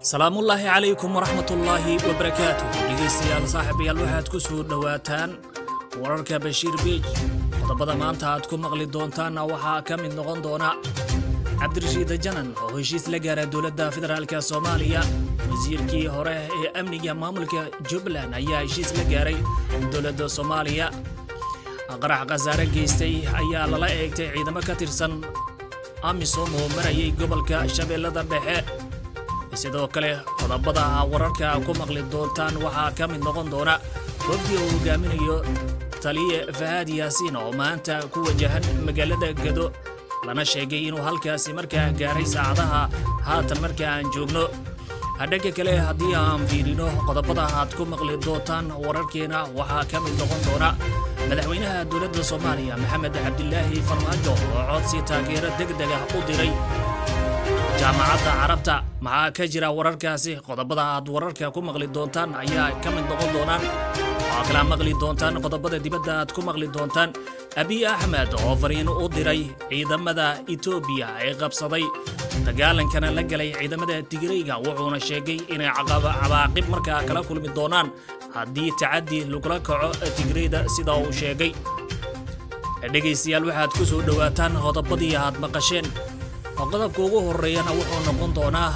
Salaamullaahi calaykum waraxmatullaahi wabarakaatuh. Dhegaystayaal, saaxiibayaal, waxaad ku soo dhowaataan wararka Bashiir Page. Qodobada maanta aad ku maqli doontaanna waxaa ka mid noqon doona Cabdirashiid Janan oo heshiis la gaara dowladda federaalka Soomaaliya. Wasiirkii hore ee amniga maamulka Jubbaland ayaa heshiis la gaaray dowladda Soomaaliya. Qarax khasaare geystay ayaa lala eegtay ciidamo ka tirsan AMISOM oo marayay gobolka Shabeellada Dhexe. Sidoo kale, qodobada wararka ku maqli doontaan waxaa ka mid noqon doona wafdi uu hogaaminayo taliye Fahaad Yaasiin oo maanta ku wajahan magaalada Gado, lana sheegay inuu halkaasi markaa gaaray saacadaha haatan marka aan joogno. Dhanka kale, haddii aan fiirino qodobada aad ku maqli doontaan wararkeena, waxaa ka mid noqon doona madaxweynaha dowladda Soomaaliya Maxamed Cabdilaahi Farmaajo oo codsi taageero deg deg ah u diray Jaamacadda Carabta. Maxaa ka jira wararkaasi? Qodobada aad wararka ku maqli doontaan ayaa ka mid noqon doonaan. Waxaa kalaa maqli doontaan qodobada dibadda aad ku maqli doontaan Abiy Axmed oo fariin u diray ciidamada Etoobiya ee qabsaday dagaalankana la galay ciidamada Tigreyga, wuxuuna sheegay inay cawaaqib markaa kala kulmi doonaan haddii tacaddi lagula kaco Tigreyda, sida uu sheegay. Dhegaystayaal, waxaad ku soo dhowaataan qodobadii aad maqasheen. Qodobka ugu horeeyana wuxuu noqon doonaa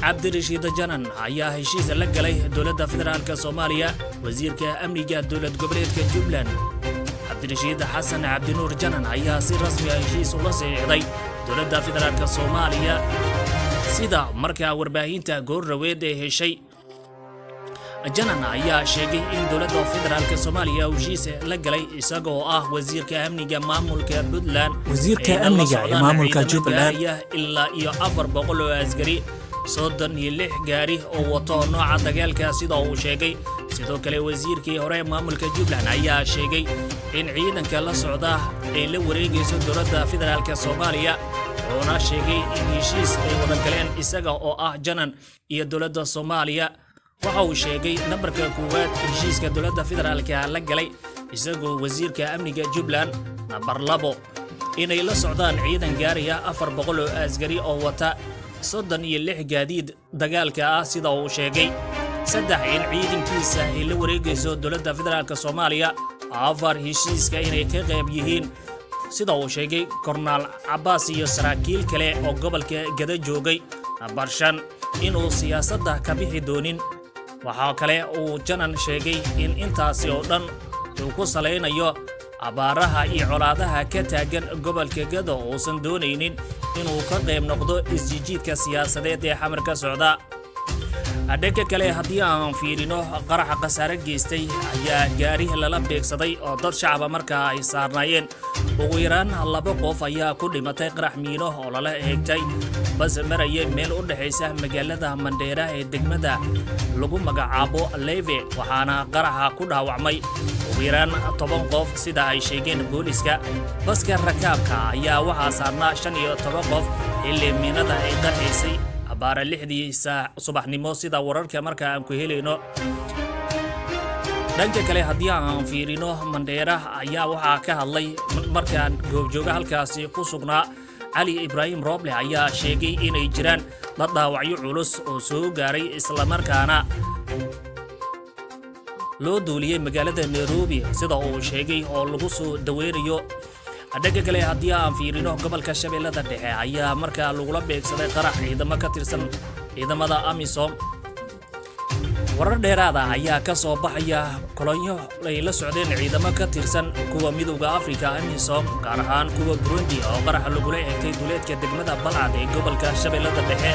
Cabdirashiid Janan ayaa heshiis la galay dowladda federaalka Soomaaliya. Wasiirka amniga dowlad goboleedka Jubbaland, Cabdirashiid Xasan Cabdinuur Janan, ayaa si rasmi ah heshiis ula saxiixday dowladda federaalka Soomaaliya, sida markaa warbaahinta goorraweed ee heshay. Janan ayaa sheegay in dowladda federaalka Soomaaliya heshiis la galay isagoo ah wasiirka amniga maamulka Puntland. Wasiirka amniga ee maamulka Jubbaland. Ilaa iyo 400 oo askari, 36 gaari oo wato nooca dagaalka, sida uu sheegay. Sidoo kale, wasiirkii hore maamulka Jubbaland ayaa sheegay in ciidanka la socda ay la wareegayso dowladda federaalka Soomaaliya, wuxuuna sheegay in heshiis ay wada galeen isaga oo ah Janan iyo dowladda Soomaaliya. Waxa uu sheegay nambarka koowaad, heshiiska dowladda federaalka la galay isagoo wasiirka amniga Jubbaland. Nambar 2, inay la socdaan ciidan gaaraya 400 oo askari oo wata 36 gaadiid dagaalka ah, sida uu sheegay. 3, in ciidankiisa ay la wareegayso dowladda federaalka Soomaaliya. 4, heshiiska inay ka qayb yihiin, sida uu sheegay, Kornaal Cabbaas iyo saraakiil kale oo gobolka Gada joogay. Nambar 5, inuu siyaasadda ka bixi doonin. Waxaa kale uu Janan sheegay in intaasi oo dhan uu ku salaynayo abaaraha iyo colaadaha ka taagan gobolka Gado, uusan doonaynin inuu ka qayb noqdo isjijiidka siyaasadeed ee Xamar ka socda. Dhanka kale, haddii aan fiirino, qaraxa khasaare geystay ayaa gaari lala beegsaday oo dad shacaba markaa ay saarnaayeen. Ugu yaraan laba qof ayaa ku dhimatay qarax miino oo lala eegtay bas maraya meel u dhexaysa magaalada Mandheera ee degmada lagu magacaabo Leve, waxaana qaraxa ku dhaawacmay ugu yaraan 10 qof, sida ay sheegeen booliska. Baska rakaabka ayaa waxaa saarnaa 15 qof xilli miinada ay qarxaysay abaara 6dii saac subaxnimo, sida wararka marka aan ku helayno. Dhanka kale, haddii aan fiirino, Mandheera ayaa waxaa ka hadlay markaan goobjooga halkaasi ku sugnaa Cali Ibraahim Rooble ayaa sheegay inay jiraan dad dhaawacyo culus oo soo gaaray, islamarkaana loo duuliyey magaalada Nairobi, sida uu sheegay, oo lagu soo daweynayo. Dhanka kale, haddii aan fiirino, gobolka Shabeellada Dhexe ayaa markaa lagula beegsaday qarax ciidamo ka tirsan ciidamada AMISOM. Warar dheeraada ayaa ka soo baxaya kolonyo ay la socdeen ciidamo ka tirsan kuwa Midowda Afrika AMISOM, gaar ahaan kuwa Burundi, oo qaraxa lagula eegtay duleedka degmada Balcad ee gobolka Shabeellada Dhexe.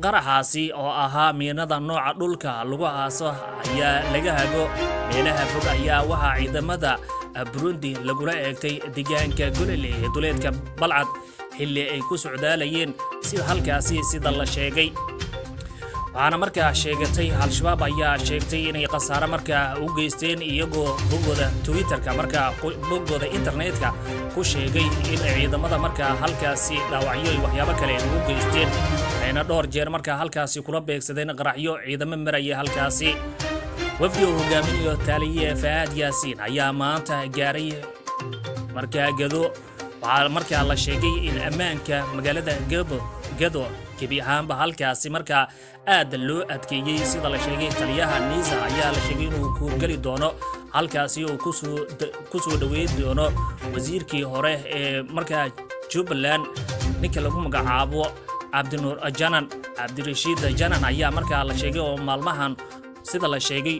Qaraxaasi oo ahaa miinada nooca dhulka lagu aaso ayaa laga hago meelaha fog ayaa waxaa ciidamada Burundi lagula eegtay deegaanka Golole ee duleedka Balcad, xilli ay ku socdaalayeen sida halkaasi, sida la sheegay. Waxaana markaa sheegatay Al-Shabaab ayaa sheegtay inay khasaare markaa u geysteen, iyagoo boggooda Twitterka, markaa boggooda internetka ku sheegay in ciidamada markaa halkaasi dhaawacyo iyo waxyaabo kale ay ugu geysteen, ayna dhowr jeer markaa halkaasi kula beegsadeen qaraxyo ciidamo maraya halkaasi. Wafdi uu hogaaminayo taaliye Fahaad Yaasiin ayaa maanta gaaray markaa Gado. Waxaa markaa la sheegay in ammaanka magaalada Gado Gebi ahaanba halkaasi markaa aad loo adkeeyey. Sida la sheegay, taliyaha NISA ayaa la sheegay inuu kuurgeli doono halkaasi uu kusoo dhoweyn doono wasiirkii hore ee markaa Jubbaland, ninka lagu magacaabo Cabdinuur Janan. Cabdirashiid Janan ayaa markaa la sheegay oo maalmahan, sida la sheegay,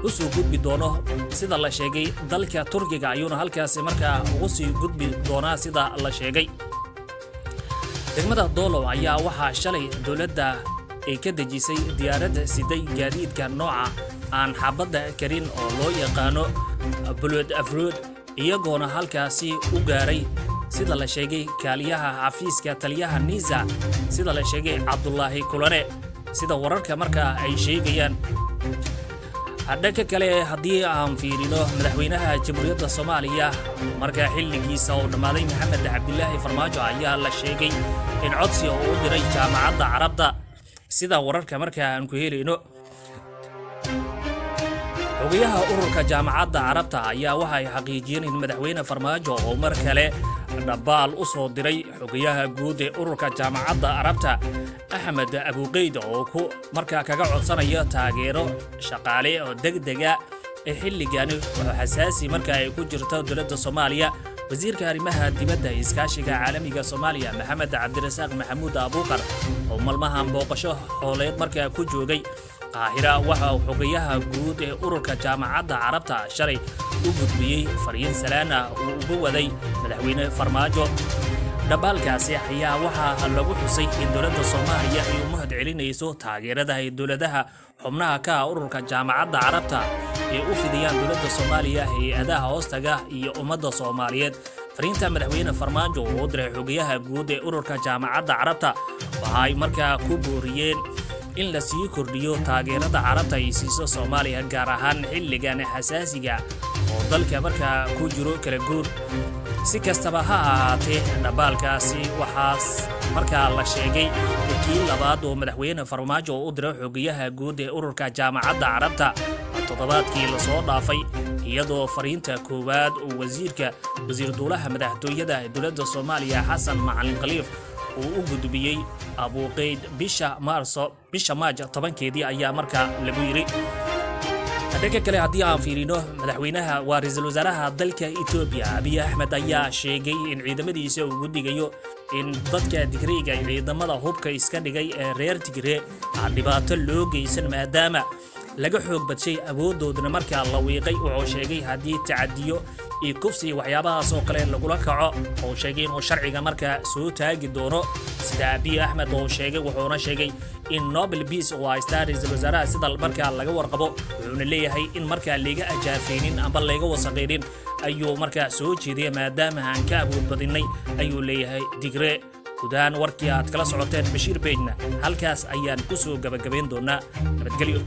usoo gudbi doono, sida la sheegay, dalka Turkiga ayuuna halkaasi markaa ugu sii gudbi doonaa, sida la sheegay. Degmada Doolow ayaa waxaa shalay dowladda ay ka dejisay diyaaradda siday gaadiidka nooca aan xabadda karin oo loo yaqaano bullet proof, iyagoona halkaasi u gaaray, sida la sheegay, kaaliyaha xafiiska taliyaha NISA, sida la sheegay, Cabdulaahi Kulane, sida wararka markaa ay sheegayaan. Dhanka kale, haddii aan fiirino, madaxweynaha Jamhuuriyadda Soomaaliya markaa xilligiisa uu dhammaaday, Maxamed Cabdilaahi Farmaajo, ayaa la sheegay in codsi uu u diray Jaamacadda Carabta, sida wararka markaa aan ku helayno. Xogayaha ururka Jaamacadda Carabta ayaa waxay xaqiijiyeen in madaxweyne Farmaajo oo mar kale dhabaal u soo diray xogayaha guud ee ururka Jaamacadda Carabta, Axmed Abuqeyd, oo ku markaa kaga codsanaya taageero shaqaale oo degdega ee xilligani oo xasaasi marka ay ku jirto dowladda Soomaaliya. Wasiirka arrimaha dibadda iyo iskaashiga caalamiga Soomaaliya, Maxamed Cabdirasaaq Maxamuud Abuukar, oo maalmahan booqasho hooleed markaa ku joogay Qaahira, waxa uu xogayaha guud ee ururka Jaamacadda Carabta shalay u gudbiyey fariin salaan ah uu uga waday madaxweyne Farmaajo. Dhabaalkaasi ayaa waxaa lagu xusay in dowladda Soomaaliya ay u mahad celinayso taageerada ay dowladaha xubnaha ka ah ururka Jaamacadda Carabta ee u fidiyaan dowladda Soomaaliya, hay-adaha hoostaga iyo ummadda Soomaaliyeed. Fariinta madaxweyne Farmaajo oo u diray xogayaha guud ee ururka Jaamacadda Carabta waxa ay markaa ku booriyeen in la sii kordhiyo taageerada Carabta ay siiso Soomaaliya, gaar ahaan xilligan xasaasiga oo dalka markaa ku jiro kala guur. Si kastaba ha ahaatee, dhabaalkaasi waxaa markaa la sheegay kii labaad oo madaxweyne Farmaajo oo u diray xogayaha guud ee ururka Jaamacadda Carabta toddobaadkii lasoo dhaafay, iyadoo fariinta koowaad uu wasiirka wasiir duulaha madaxtooyada ee dowladda Soomaaliya, Xasan Macalin Khaliif, uu u gudbiyey Abuuqeyd bisha Maarso, bisha Maaj 10-keedii ayaa markaa lagu yidhi. Dhanka kale, haddii aan fiirino, madaxweynaha waa ra-iisul wasaaraha dalka Etoobiya, Abiy Axmed, ayaa sheegay in ciidamadiisa uu digayo in dadka Tigreega ay ciidamada hubka iska dhigay ee reer Tigree aan dhibaato loo geysan, maadaama laga xoog badshay, awoodoodna markaa la wiiqay. Wuxuu sheegay haddii tacadiyo iyo kufsi iyo waxyaabahaas oo kale lagula kaco, oo sheegay inuu sharciga markaa soo taagi doono, sida Abiy Axmed oo sheegay. Wuxuuna sheegay in Nobel Peace oo haystaa ra-iisul wasaaraha, sida markaa laga warqabo. Wuxuuna leeyahay in markaa layga ajaafaynin amba layga wasaqaynin ayuu markaa soo jeediyay, maadaama aan ka awood badinay, ayuu leeyahay, Digree. Gudahaan warkii aad kala socoteen Bashiir Bejna halkaas ayaan ku soo gabagabayn doonaa. Nabadgelyo.